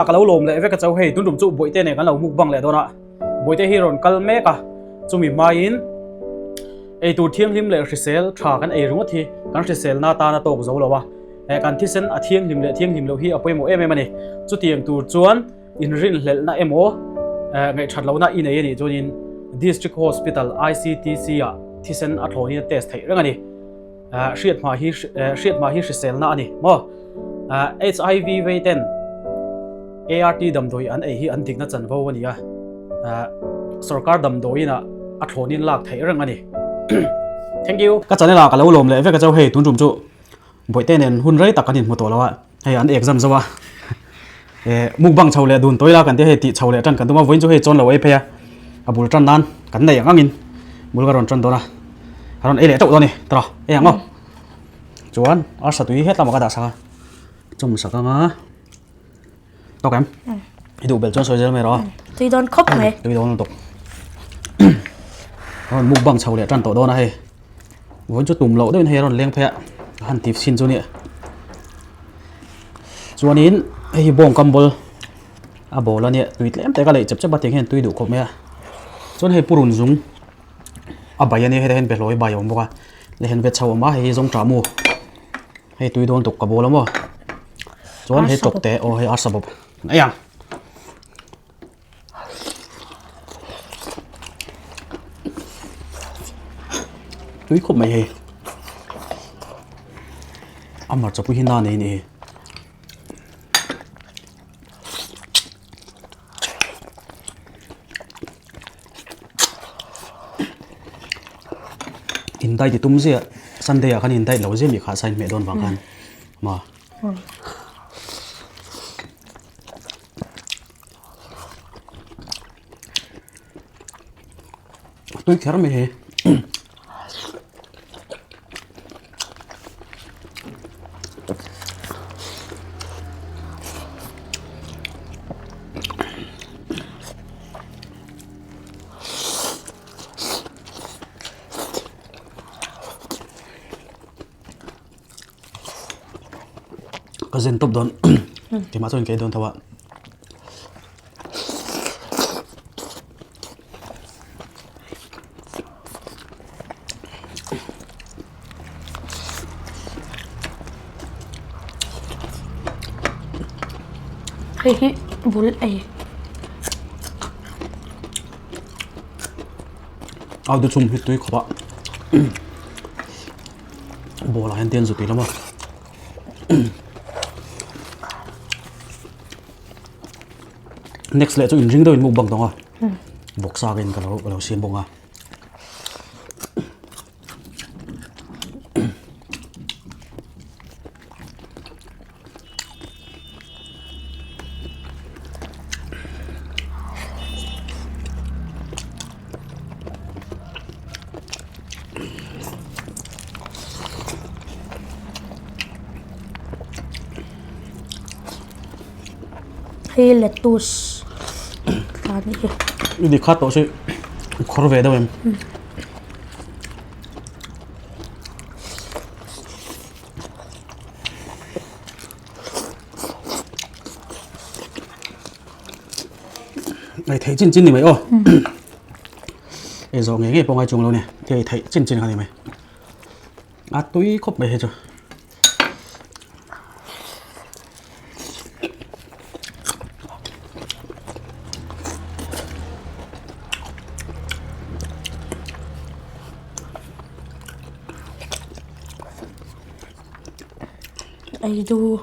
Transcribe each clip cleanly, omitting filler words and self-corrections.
Ka lo lawm leh vek a cho hei tun tum chu Bawihte nen kan lo mukbang leh dawn a, Bawihte hi rawn kal mek a, chumi hmaiin eitur thianghlim leh hrisel tha kan ei ringawt hi kan hriselna atan a tawk zo lo a, eh kan thisen a thianghlim leh thianghlim loh hi a pawimawh em em a ni. Chutiang tur chuan inrinhlelhna emaw eh ngaihthat lohna i nei a nih chuanin District Hospital ICTC ah thisen a thlawhin a test theih reng a ni. Hriat hma hi hriat hma hi hriselna a ni maw? HIV vei ten ART damdawi an ei hi an dikna chanvo a ni a, sorkar damdawiin ah a thlawnin lak theih reng a ni. Thank you. Ka channel ah ka lo lawm leh vek a chau hei tun tum chu Bawihte nen hun rei tak kan inhmu tawh lo a, hei an exam zo a, mukbang chho leh dun tawih la kan tia hei tih chho leh tan kan tum a, vawiin chu hei chawn lo ei phei a, a bul tan nan kan nei ang angin bul ka rawn tan dawn a, a rawn ei leh teuh dawn a ni tawrh ei ang aw. Chuan arsa tui het lamah ka dah sak a, chawm sak ang a. Tawk em? I duh belh chuan sawi zel mai rawh a. Tui dawn khawp mai. Tui dawn lutuk. Rawn mukbang chho leh tan tawh dawn a hei. Vawiin chu tum loh deuhin hei a rawn leng phei a, a han ti chhin chu nia. Chuanin hei hi bawng kam bawl a bawl a nia, tui tlem te ka leih chep chep a tiang hian tui duh khawp mai a. Chuan hei purun zung a bai a nia, hetah hian behlawi bai a awm bawk a, lehen ve chho a awm a, hei hi zawng ṭah mu. Hei tui dawn tuk ka bawl a maw? Chuan hei tawk te aw hei arsa bawp ei ang. Tui khawp mai hei. A hmarcha pui hi na nei ni hi. In diet i tum ziah Sunday ah khan in diet lo ziah mi kha sign hmeh dawn vang khan ma. Tui kher mai hei. Ka zen tawp dawn keimah chuan ka ei dawn tho a. Hei hi bul ei. Au du chhum hi tui khawp a. Ball ah hian te an zut ila maw. Next leh chu inring deuhin mukbang tawng a. Vawksa ka in ka lo ka lo siam bawk a. Hei lettuce tla a nih hi. I dik khat tawh si i khawr ve deuh em? Ei theih chin chin ni mai aw. Ei zawh ngei ngei pawh ngai chung lo ni. Ei theih chin chin kha ni mai. A tui khawp mai hei chu. Ei du.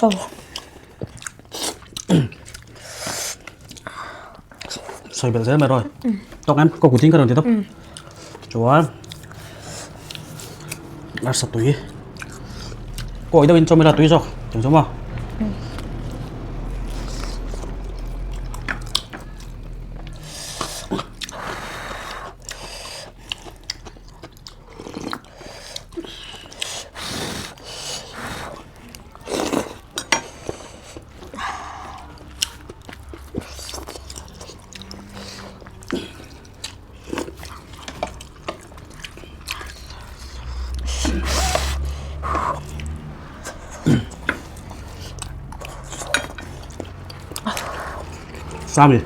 Oh. Sawi belh zel mai rawh. Tawk em? Ka kutin ka rawn ti tawp. Chuan arsa tui. Kawi deuhin chawm ila tui zawk. Tiang chu maw? Sami.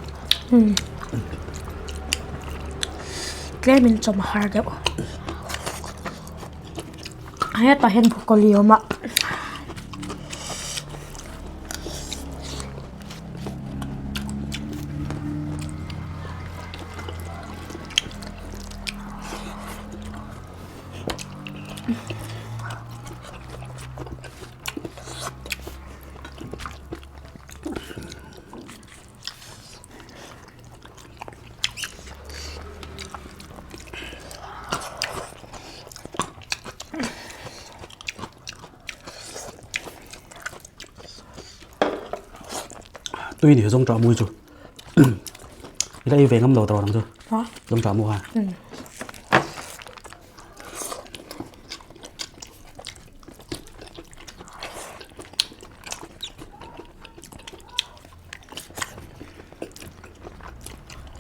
Tlemin chawm a har deuh. Hetah hian broccoli a awm a. Tui ni zawng tah mui chu i la ei ve ngam lo tawh ang chu zawng tah mu kha.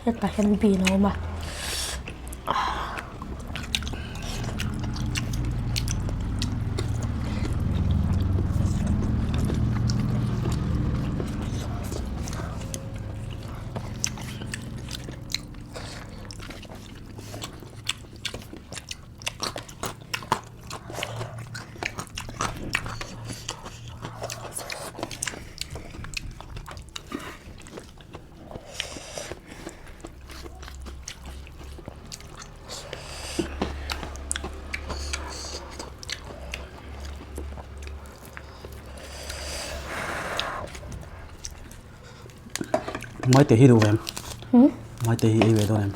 Hetah hian bean a awm a. Maite hi duh em? Maite hi ei ve dawn em?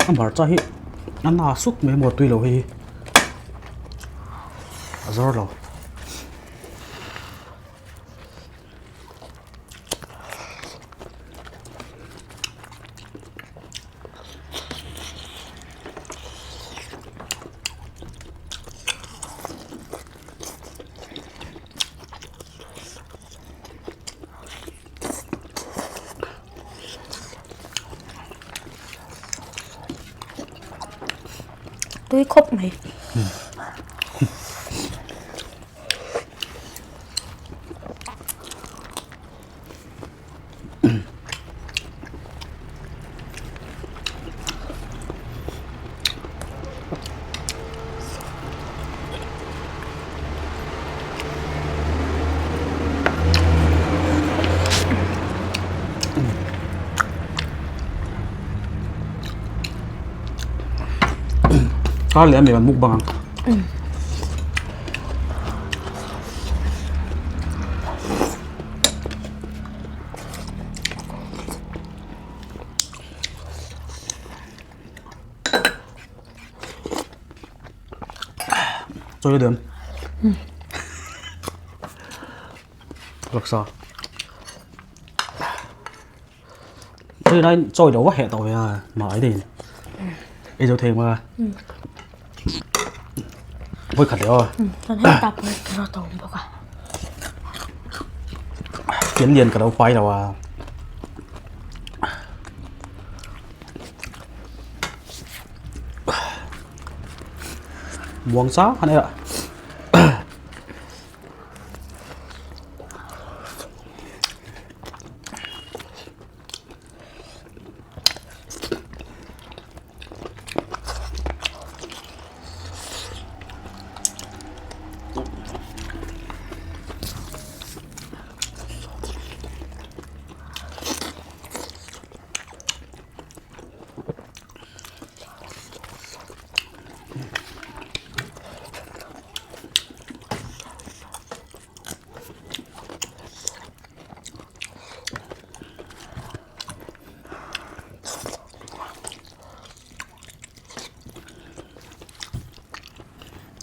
A hmarcha hi a na sut mai maw tui lo hei hi a zawr lo. Tui khawp mai. Kar leh a mi kan mukbang ang. Chawi dawn. Laksa. Chawi lai chawi lo va heh tawh ve a mah ai dei. Ei zo thei ma. Vawi khat leh aw. Chuan hetah pawh hi carrot a awm bawk a. Pian lian ka lo pai lo a. Muang chang han ei a.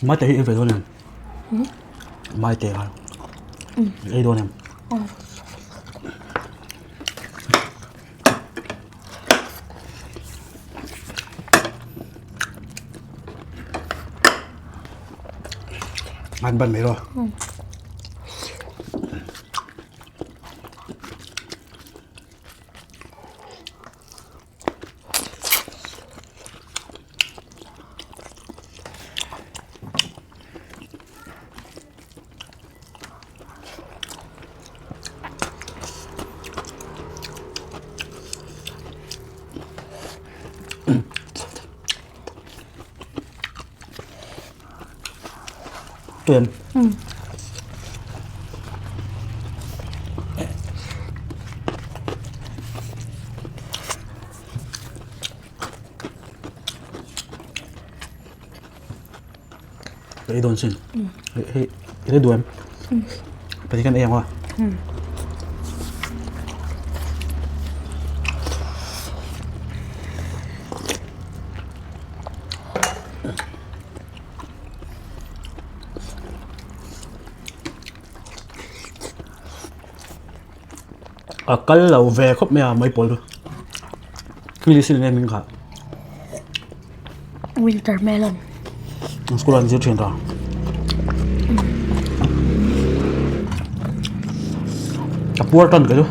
Maite hi ei ve dawn em? Maite kha. Ei dawn em? An ban mai rawh. Tuan. Ei dawn sin. Hei hei i le duam. Pahnih kan ei ang aw. A kal lo ve khawp mai a maipawl chu English in enge min khah Winter melon School ah an zir thin ta A puar tan ka chu.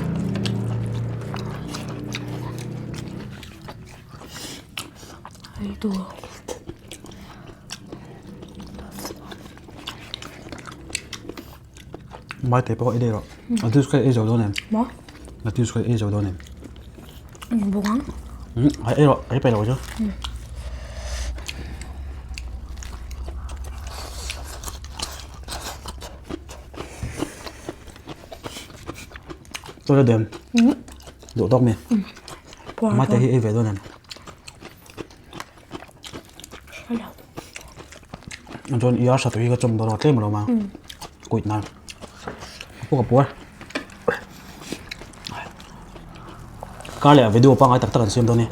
Maite pawh ei daih rawh. A juice kha ei zo dawn em? Maw? A juice kha ei zo dawn em? Bawk ang. Ai ei rawh, ei peih lo chu. Chaw la dem. Duh tawk mi. Maite hi ei ve dawn em? Chuan i arsa tui hi ka chawm dawn a tlem alawm a kuit nan a puk a puar kar leh ah video pangngai tak tak an siam dawn a ni.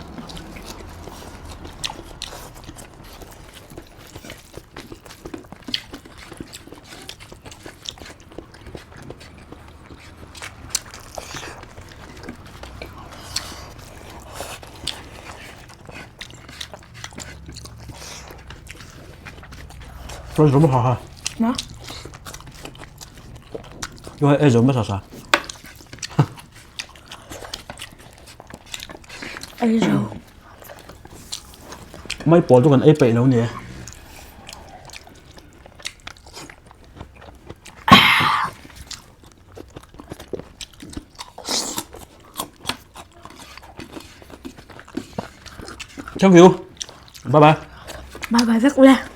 Tôi giống hả hả? Nó. Tôi ê giống với sao? Ei zo. Mấy bỏ tôi còn ê bậy lâu nè. Thank you. Bye bye. Bye bye vek ule.